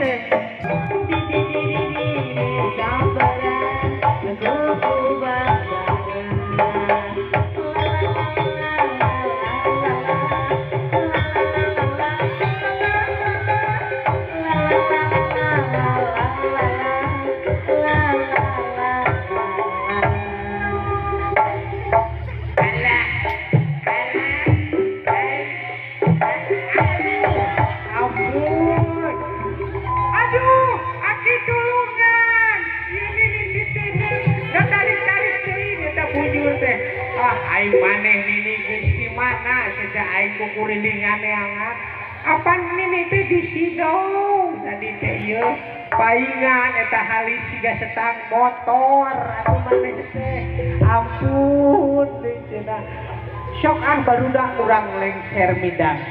teh. Aing maneh nini geus di mana sejak aing kukurilingan neangan apan nini teh di sidong tadi teh ieu paingan eta halis siga setang motor atuh maneh teh ampun deui cenah sok ah barudak urang lengser midang.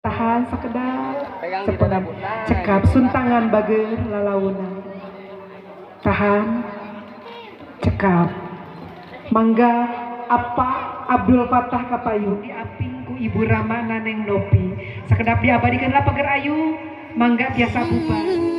Tahan sakedap sepenam cekap suntangan bager lalaunan tahan cekap mangga apa Abdul Fattah kapayu diaping ku Ibu Ramana Neng Nopi sakedap diabadikanlah pager ayu mangga biasa bubar. Ah.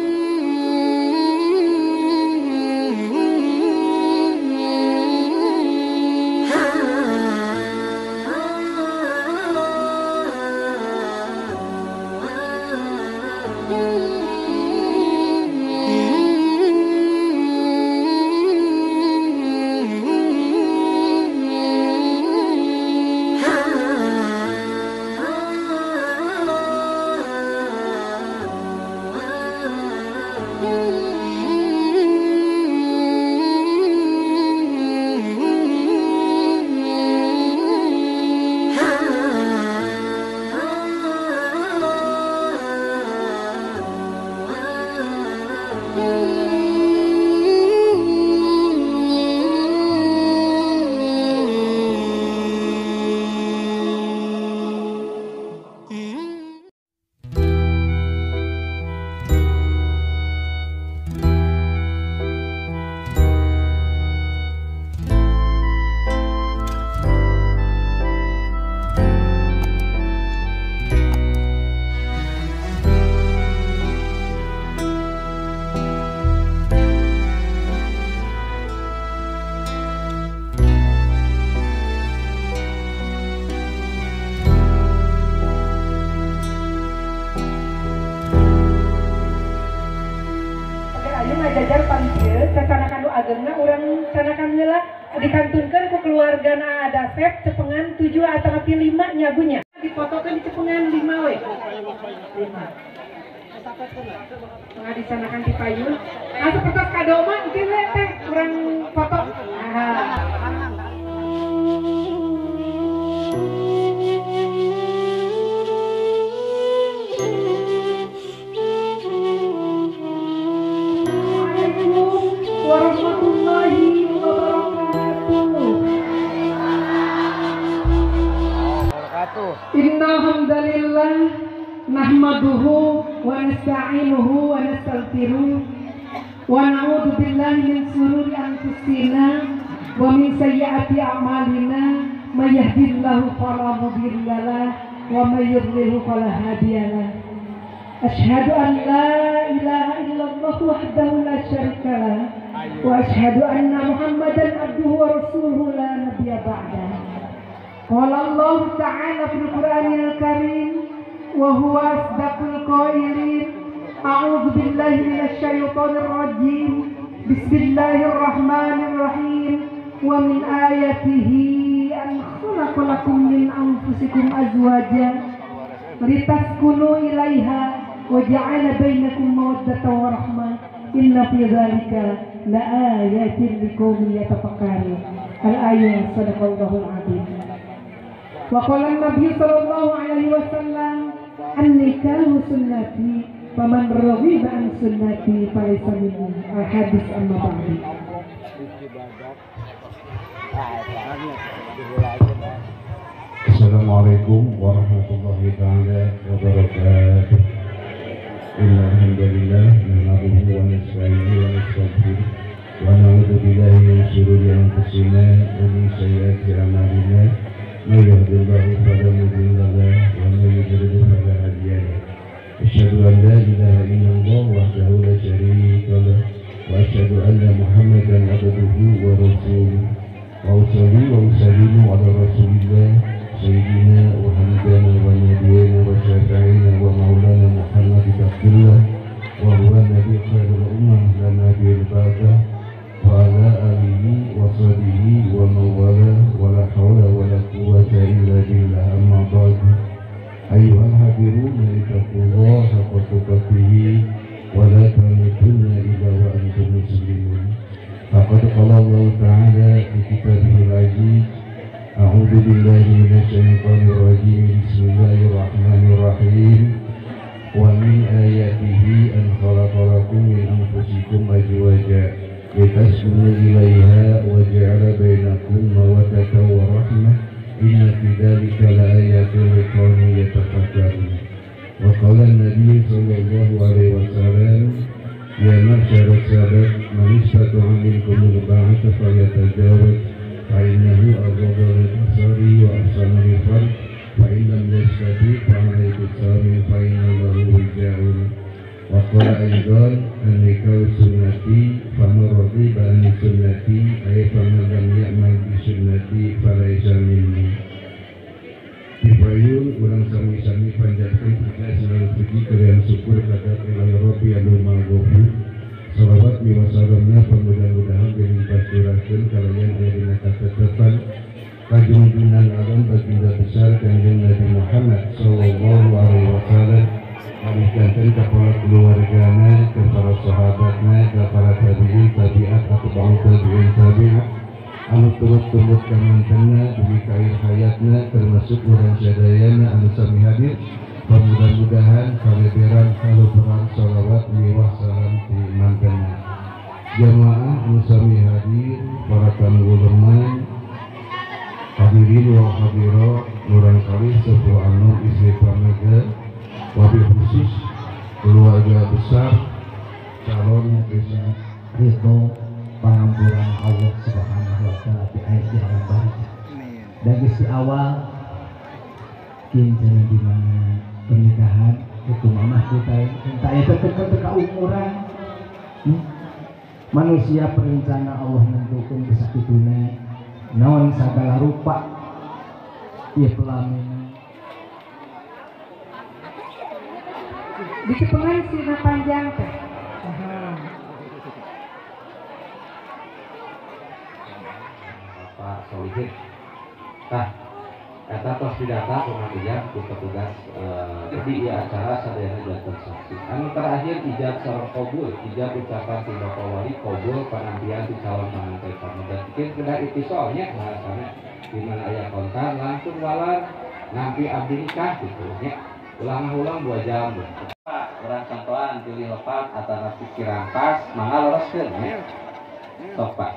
agengna urang canakan heula dikantunkeun ku keluargana ada Dasep cepengan 7 atau 5 nyagunya. Dipotokeun di cepengan 5 we. 5. Tengah dicanakan di payun. Nah, seperti kado mah engke we teh urang foto. Assalamualaikum warahmatullahi wabarakatuh. Innal hamdalillah nahmaduhu wa nasta'inuhu wa nastaghfiruh wa na'udzu billahi min shururi anfusina wa min sayyiati a'malina may yahdihillahu fala mudhillalah wa may yudlilhu fala hadiyalah. Asyhadu an la ilaha illallah wahdahu la syarikalah wa asyhadu anna Muhammadan abduhu wa rasuluhu la nabiyya ba'dah. Qala Allah ta'ala fil Qur'anil Karim wa huwa asdaqul qailin. A'udzu billahi minasy syaithanir rajim. Bismillahirrahmanirrahim. Wa min ayatihi an khalaqa lakum min anfusikum azwaja litaskunu ilaiha wa ja'ala bainakum mawaddatan wa rahmah. Inna fi dzalika laayatin liqaumin yatafakkarun. Al-ayat sadaqallahul azim. Wa qala an-nabiy sallallahu alaihi wasallam, an-nikahu sunnati faman raghiba an sunnati falaysa minni. Al-hadis amma ba'du. Assalamualaikum warahmatullahi taala wabarakatuh. Innal hamdalillah nahmaduhu wa nasta'inuhu wa nastaghfiruh wa na'udzu billahi min shururi anfusina wa min sayyiati a'malina. May yahdihillahu fala mudilla lahu wa may yudlil fala hadiya lahu. Asyhadu an la ilaha illallah wahdahu la syarika lahu wa asyhadu anna Muhammadan abduhu wa rasuluh. Wa usalli wa usallimu ala rasulillah sayyidina wa habibina wa nabiyina wa syafi'ina wa maulana Muhammad bin Abdullah wa huwa nabi khairul ummah la nabiyil ba'da wa ala alihi wa sahbihi wa mawala wa la hawla wa la quwwata illa billah. Amma ba'du. Ayyuhal hadiruna ittaqullaha haqqa tuqatih wa la tamutunna illa wa antum muslimun. Faqad qala Allah ta'ala fi kitabihil aziz. A'udzu billahi minasy syaithanir rajim. Bismillahirrahmanirrahim. Wa min ayatihi an khalaqa lakum min anfusikum azwaja litaskunu ilaiha wa ja'ala bainakum mawaddatan wa rahmah. Inna fi dzalika laayatin liqaumin yatafakkarun. Wa qala an-nabiy sallallahu alaihi wasallam, ya ma'syara sahabat, man istata'a minkum al-ba'ata falyatazawwaj fa innahu aghaddu lil-basari wa ahsanu lil-farj fa in lam yastati' fa alayhi bis-sawmi fa inna lahu wija'un. Wa qala aidan, an-nikahu sunnati faman raghiba an sunnati ay faman lam ya'mal bi sunnati falaysa minni. Dipayun urang sami-sami panjatkeun puja selalu puji kalian syukur kadar ilahi Rabbi anu Maha Ghafur. Salawat wa salamna mudah-mudahan dilimpah curahkeun kalian aya dina katetepan kajungjunan alam baginda besar Kanjeng Nabi Muhammad sallallahu alaihi wasallam. Alihkanten kepala keluargana, kepada sahabatna, kepada tabi'in, tabi'at, atba'u tabi'in, tabi'at anu turut-turut kamantena dugi ka akhir hayatna termasuk urang sadayana anu sami hadir. Mudah-mudahan kaleberan kaluberan salawat miwah salam ti mantena. Jamaah anu sami hadir, para tamu uleman, hadirin wal hadirat, murang kali sepuh anu istri pamaga, wabil khusus keluarga besar calon desa ridho pangampuran Allah Subhanahu wa taala di akhir di alam barzah. Dari si awal kincana di mana pernikahan itu mamah kita entah itu teka umuran manusia perencana Allah nentukeun bisa kituna naon sagala rupa ieu pelaminan di cepengan sina panjang teh. Bapak Solihin. Tah eta tos didata kumaha ijab ku petugas jadi ieu acara sadayana janten saksi. Anu terakhir ijab sareng qabul, ijab ucapan ti Bapak Wali qabul panampian ti calon manganten pamegat. Bikin kedah itisolnya bahasana di mana aya kontan langsung walar nampi abdi nikah gitu nya. Ulang-ulang 2 jam. Pak, urang contohan pilih lepat atanapi kirang pas mangga lereskeun nya. Sok Pak.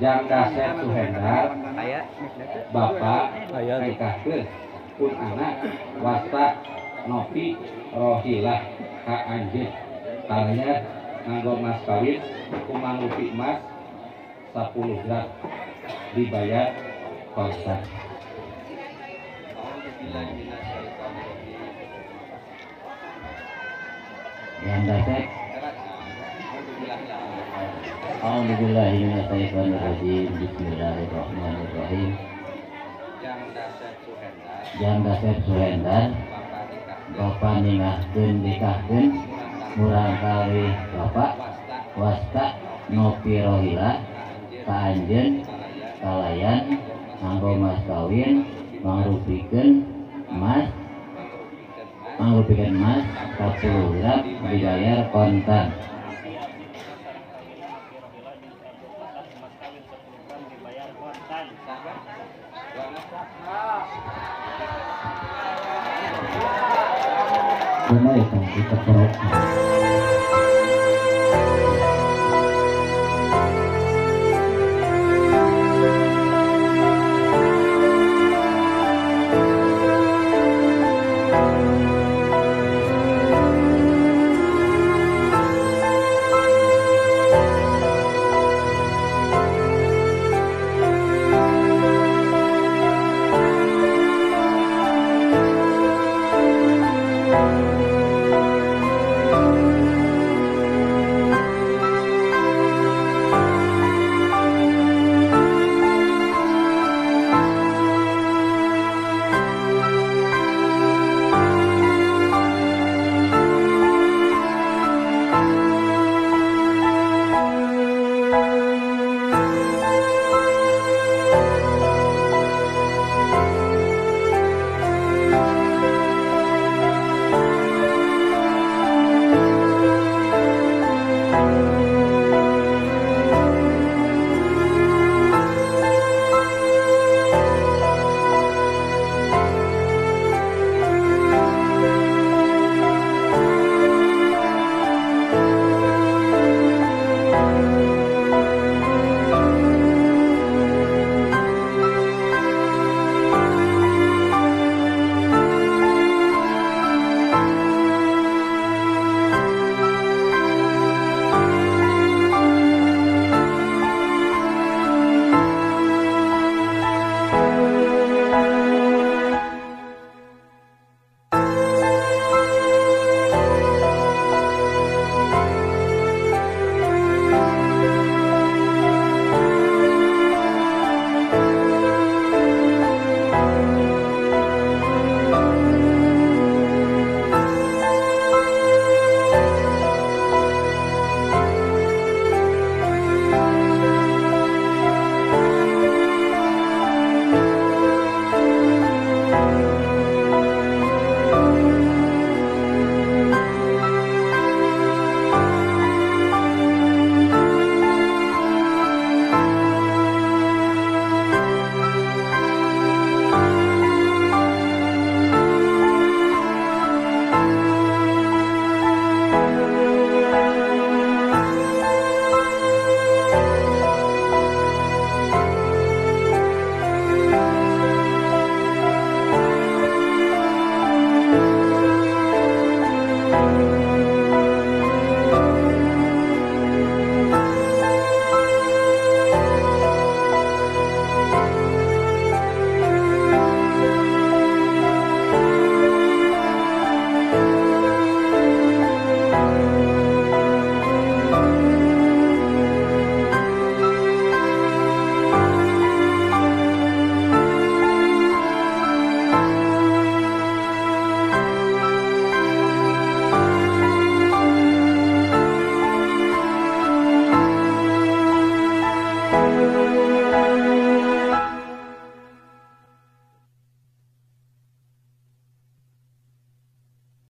Jang Dasep Suhendar Bapak nikahkeun pun anak wasta Nopi Rohilah ka anjeun kalian nganggo mas kawin kumangrupi emas 10 gram dibayar kontan. Yang Dasep. A'udzubillahi minasyaitonirrajim. Bismillahirrahmanirrahim. Jang Dasep Suhendar Bapak ningahkeun nikahkeun murang kali Bapak wasta Nopi Rohila ka anjeun kalayan nganggo mas kawin mangrupikeun emas 10 gram dibayar kontan. Benar itu, kita perut.